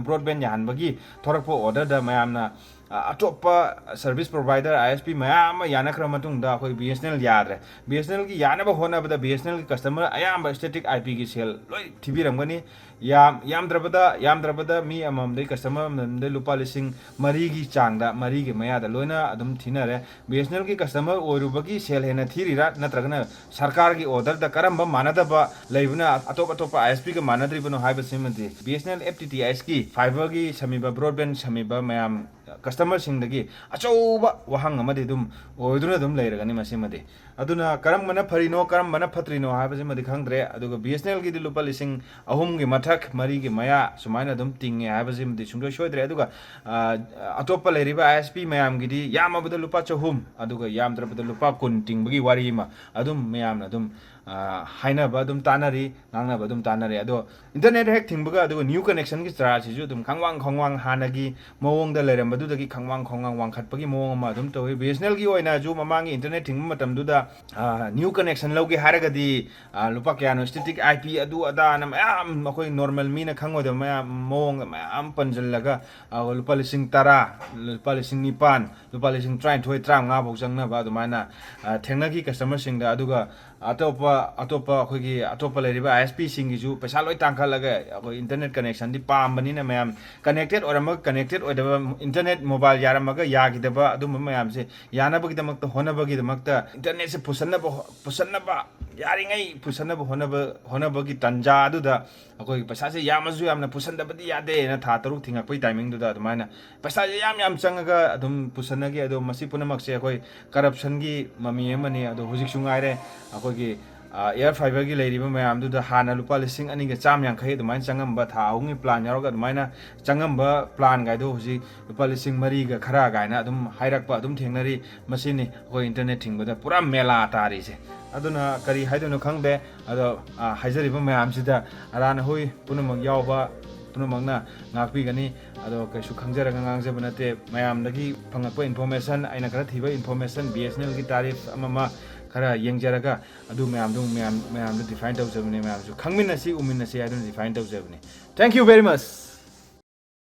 ꯕ꯭ꯔꯣꯗꯕꯦꯟ ꯌꯥꯍꯟꯕꯒꯤ ꯊꯣꯔꯛꯄ ꯑꯣꯔꯗꯔꯗ ꯃꯌꯥꯝꯅ, ꯑ, ꯑꯇꯣꯞꯄ ꯁꯔꯚꯤꯁ ꯄ꯭ꯔꯣꯚꯥꯏꯗꯔ, ISP ꯃꯌꯥꯝ ꯑꯃ ꯌꯥꯅꯈ꯭ꯔ ꯃꯇꯨꯡꯗ ꯑꯩꯈꯣꯏ BSNL ꯌꯥꯗ꯭ꯔꯦ꯫ BSNL ꯒꯤ ꯌꯥꯅꯕ ꯍꯣꯠꯅꯕꯗ BSNL ꯒꯤ ꯀꯁꯇꯃꯔ ꯑꯌꯥꯝꯕ static IP ꯒꯤ ꯁꯦꯜ ꯂꯣꯏ ꯊꯤꯕꯤꯔꯝꯒꯅꯤ꯫ ꯌꯥꯝ, ꯌꯥꯝꯗ꯭ꯔꯕꯗ, ꯌꯥꯝꯗ꯭ꯔꯕꯗ ꯃꯤ ꯑꯃꯃꯝꯗꯩ, ꯀꯁꯇꯃꯔ ꯑꯃꯃꯝꯗꯩ ꯂꯨꯄꯥ ꯂꯤꯁꯤꯡ ꯃꯔꯤꯒꯤ ꯆꯥꯡꯗ, ꯃꯔꯤꯒꯤ ꯃꯌꯥꯗ ꯂꯣꯏꯅ ꯑꯗꯨꯝ ꯊꯤꯅꯔꯦ꯫ BSNL ꯒꯤ ꯀꯁꯇꯃꯔ ꯑꯣꯏꯔꯨꯕꯒꯤ ꯁꯦꯜ ꯍꯦꯟꯅ ꯊꯤꯔꯤꯔꯥ, ꯅꯠꯇ꯭ꯔꯒꯅ ꯁꯔꯀꯥꯔꯒꯤ ꯑꯣꯔꯗꯔꯗ ꯀꯔꯝꯕ ꯃꯥꯟꯅꯗꯕ ꯂꯩꯕꯅ ꯑꯇꯣꯞ ꯑꯇꯣꯞꯄ ISP ꯒ ꯃꯥꯟꯅꯗ꯭ꯔꯤꯕꯅꯣ ꯍꯥꯏꯕꯁꯤꯃꯗꯤ, BSNL FTTH ꯀꯤ fiber ꯒꯤ ꯁꯝꯃꯤꯕ, ꯕ꯭ꯔꯣꯗꯕꯦꯟ ꯁꯝꯃꯤꯕ ꯃꯌꯥꯝ, ꯀꯁꯇꯃꯔꯁꯤꯡꯗꯒꯤ ꯑꯆꯧꯕ ꯋꯥꯍꯪ ꯑꯃꯗꯤ ꯑꯗꯨꯝ ꯑꯣꯏꯗꯨꯅ ꯑꯗꯨꯝ ꯂꯩꯔꯒꯅꯤ ꯃꯁꯤꯃꯗꯤ꯫ ꯑꯗꯨꯅ ꯀꯔꯝꯕꯅ ꯐꯔꯤꯅꯣ, ꯀꯔꯝꯕꯅ ꯐꯠꯇ꯭ꯔꯤꯅꯣ ꯍꯥꯏꯕꯁꯤꯃꯗꯤ ꯈꯪꯗ꯭ꯔꯦ꯫ ꯑꯗꯨꯒ BSNL ꯒꯤꯗꯤ ꯂꯨꯄꯥ ꯂꯤꯁꯤꯡ ꯑꯍꯨꯝꯒꯤ ꯃꯊꯛ, ꯃꯔꯤꯒꯤ ꯃꯌꯥ ꯁꯨꯃꯥꯏꯅ ꯑꯗꯨꯝ ꯇꯤꯡꯉꯦ ꯍꯥꯏꯕꯁꯤꯃꯗꯤ ꯁꯨꯡꯁꯣꯏ ꯁꯣꯏꯗ꯭ꯔꯦ꯫ ꯑꯗꯨꯒ, ꯑ, ꯑꯇꯣꯞꯄ ꯂꯩꯔꯤꯕ ISP ꯃꯌꯥꯝꯒꯤꯗꯤ ꯌꯥꯝꯃꯕꯗ ꯂꯨꯄꯥ ꯆꯍꯨꯝ, ꯑꯗꯨꯒ ꯌꯥꯝꯗ꯭ꯔꯕꯗ ꯂꯨꯄꯥ ꯀꯨꯟ ꯇꯤꯡꯕꯒꯤ ꯋꯥꯔꯤ ꯑꯃ ꯑꯗꯨꯝ ꯃꯌꯥꯝꯅ ꯑꯗꯨꯝ, ꯑ, ꯍꯥꯏꯅꯕ ꯑꯗꯨꯝ ꯇꯥꯟꯅꯔꯤ, ꯉꯥꯡꯅꯕ ꯑꯗꯨꯝ ꯇꯥꯟꯅꯔꯤ꯫ ꯑꯗꯣ ꯏꯟꯇꯔꯅꯦꯠ ꯍꯦꯛ ꯊꯤꯡꯕꯒ ꯑꯗꯨꯒ new connection ꯒꯤ ꯆꯥꯔꯖꯁꯤꯁꯨ ꯑꯗꯨꯝ ꯈꯪꯋꯥꯡ ꯈꯪꯋꯥꯡ ꯍꯥꯟꯅꯒꯤ ꯃꯑꯣꯡꯗ ꯂꯩꯔꯝꯕꯗꯨꯗꯒꯤ ꯈꯪꯋꯥꯡ ꯈꯪꯋꯥꯡ ꯋꯥꯡꯈꯠꯄꯒꯤ ꯃꯑꯣꯡ ꯑꯃ ꯑꯗꯨꯝ ꯇꯧꯏ꯫ BSNL ꯒꯤ ꯑꯣꯏꯅꯁꯨ ꯃꯃꯥꯡꯒꯤ ꯏꯟꯇꯔꯅꯦꯠ ꯊꯤꯡꯕ ꯃꯇꯝꯗꯨꯗ, ꯑ, new connection ꯂꯧꯒꯦ ꯍꯥꯏꯔꯒꯗꯤ, ꯑ, ꯂꯨꯄꯥ ꯀꯌꯥꯅꯣ, static IP ꯑꯗꯨ ꯑꯗꯥꯅ ꯃꯌꯥꯝ ꯑꯩꯈꯣꯏ ꯅꯣꯔꯃꯦꯜ ꯃꯤꯅ ꯈꯪꯉꯣꯏꯗꯕ ꯃꯌꯥꯝ, ꯃꯑꯣꯡꯗ ꯃꯌꯥꯝ ꯄꯟꯁꯤꯜꯂꯒ, ꯑ, ꯂꯨꯄꯥ ꯂꯤꯁꯤꯡ ꯇꯔꯥ, ꯂꯨꯄꯥ ꯂꯤꯁꯤꯡ ꯅꯤꯄꯥꯟ, ꯂꯨꯄꯥ ꯂꯤꯁꯤꯡ ꯇꯔꯥꯅꯤꯊꯣꯏ, ꯇꯔꯥꯃꯉꯥ ꯐꯥꯎ ꯆꯪꯅꯕ ꯑꯗꯨꯃꯥꯏꯅ, ꯑ, ꯊꯦꯡꯅꯈꯤ ꯀꯁꯇꯃꯔꯁꯤꯡꯗ꯫ ꯑꯗꯨꯒ ꯑꯇꯣꯞꯄ, ꯑꯇꯣꯞꯄ ꯑꯩꯈꯣꯏꯒꯤ ꯑꯇꯣꯞꯄ ꯂꯩꯔꯤꯕ ISP ꯁꯤꯡꯒꯤꯁꯨ ꯄꯩꯁꯥ ꯂꯣꯏ ꯇꯥꯡꯈꯠꯂꯒ ꯑꯩꯈꯣꯏ ꯏꯟꯇꯔꯅꯦꯠ connection ꯗꯤ ꯄꯥꯝꯕꯅꯤꯅ ꯃꯌꯥꯝ connected ꯑꯣꯏꯔꯝꯃꯒ connected ꯑꯣꯏꯗꯕ, ꯏꯟꯇꯔꯅꯦꯠ ꯃꯣꯕꯥꯏꯜ ꯌꯥꯔꯝꯃꯒ ꯌꯥꯈꯤꯗꯕ, ꯑꯗꯨꯝꯕ ꯃꯌꯥꯝꯁꯦ ꯌꯥꯅꯕꯒꯤꯗꯃꯛꯇ ꯍꯣꯠꯅꯕꯒꯤꯗꯃꯛꯇ ꯏꯟꯇꯔꯅꯦꯠꯁꯦ ꯄꯨꯁꯟꯅꯕ ꯍꯣ-, ꯄꯨꯁꯟꯅꯕ, ꯌꯥꯔꯤꯉꯩ ꯄꯨꯁꯟꯅꯕ ꯍꯣꯠꯅꯕ, ꯍꯣꯠꯅꯕꯒꯤ ꯇꯥꯟꯖꯥ ꯑꯗꯨꯗ ꯑꯩꯈꯣꯏꯒꯤ ꯄꯩꯁꯥꯁꯦ ꯌꯥꯝꯃꯁꯨ ꯌꯥꯝꯅ ꯄꯨꯁꯟꯗꯕꯗꯤ ꯌꯥꯗꯦꯅ ꯊꯥ ꯇꯔꯨꯛ ꯊꯤꯡꯉꯛꯄꯒꯤ timing ꯗꯨꯗ ꯑꯗꯨꯃꯥꯏꯅ ꯄꯩꯁꯥꯁꯦ ꯌꯥꯝ ꯌꯥꯝ ꯆꯪꯉꯒ ꯑꯗꯨꯝ ꯄꯨꯁꯟꯅꯈꯤ꯫ ꯑꯗꯣ ꯃꯁꯤ ꯄꯨꯝꯅꯃꯛꯁꯦ ꯑꯩꯈꯣꯏ corruption ꯒꯤ ꯃꯃꯤ ꯑꯃꯅꯤ꯫ ꯑꯗꯣ ꯍꯧꯖꯤꯛꯁꯨ ꯉꯥꯏꯔꯦ, ꯑꯩꯈꯣꯏꯒꯤ ꯑꯦꯌꯔ ꯐꯥꯏꯕꯔꯒꯤ ꯂꯩꯔꯤꯕ ꯃꯌꯥꯝꯗꯨꯗ ꯍꯥꯟꯅ ꯂꯨꯄꯥ ꯂꯤꯁꯤꯡ ꯑꯅꯤꯒ ꯆꯥꯝ ꯌꯥꯡꯈꯩ ꯑꯗꯨꯃꯥꯏꯅ ꯆꯪꯉꯝꯕ, ꯊꯥ ꯑꯍꯨꯝꯒꯤ ꯄ꯭ꯂꯥꯟ ꯌꯥꯎꯔꯒ ꯑꯗꯨꯃꯥꯏꯅ ꯆꯪꯉꯝꯕ ꯄ꯭ꯂꯥꯟꯒꯥꯏꯗꯣ ꯍꯧꯖꯤꯛ ꯂꯨꯄꯥ ꯂꯤꯁꯤꯡ ꯃꯔꯤꯒ ꯈꯔ ꯀꯥꯏꯅ ꯑꯗꯨꯝ ꯍꯥꯏꯔꯛꯄ ꯑꯗꯨꯝ ꯊꯦꯡꯅꯔꯤ꯫ ꯃꯁꯤꯅꯤ ꯑꯩꯈꯣꯏ ꯏꯟꯇꯔꯅꯦꯠ ꯊꯤꯡꯕꯗ ꯄꯨꯔꯥ ꯃꯦꯂꯥ ꯇꯥꯔꯤꯁꯦ꯫ ꯑꯗꯨꯅ ꯀꯔꯤ ꯍꯥꯏꯗꯣꯏꯅꯣ ꯈꯪꯗꯦ꯫ ꯑꯗꯣ, ꯑ, ꯍꯥꯏꯖꯔꯤꯕ ꯃꯌꯥꯝꯁꯤꯗ ꯑꯔꯥꯟ ꯑꯍꯣꯏ ꯄꯨꯝꯅꯃꯛ ꯌꯥꯎꯕ, ꯄꯨꯝꯅꯃꯛꯅ ꯉꯥꯛꯄꯤꯒꯅꯤ꯫ ꯑꯗꯣ ꯀꯩꯁꯨ ꯈꯪꯖꯔꯒ ꯉꯥꯡꯖꯕ ꯅꯠꯇꯦ꯫ ꯃꯌꯥꯝꯗꯒꯤ ꯐꯪꯉꯛꯄ ꯏꯟꯐꯣꯔꯃꯦꯁꯟ, ꯑꯩꯅ ꯈꯔ ꯊꯤꯕ ꯏꯟꯐꯣꯔꯃꯦꯁꯟ, ꯕꯤ ꯑꯦꯁ ꯑꯦꯟ ꯑꯦꯜꯒꯤ ꯇꯥꯔꯤꯐ ꯑꯃ ꯑꯃ ꯈꯔ ꯌꯦꯡꯖꯔꯒ ꯑꯗꯨ ꯃꯌꯥꯝꯗꯨ ꯃꯌꯥꯝ, ꯃꯌꯥꯝꯗ ꯗꯤꯐꯥꯏꯟ ꯇꯧꯖꯕꯅꯤ꯫ ꯃꯌꯥꯝꯁꯨ ꯈꯪꯃꯤꯟꯅꯁꯤ, ꯎꯃꯤꯟꯅꯁꯤ ꯍꯥꯏꯗꯨꯅ ꯗꯤꯐꯥꯏꯟ ꯇꯧꯖꯕꯅꯤ꯫ Thank you very much.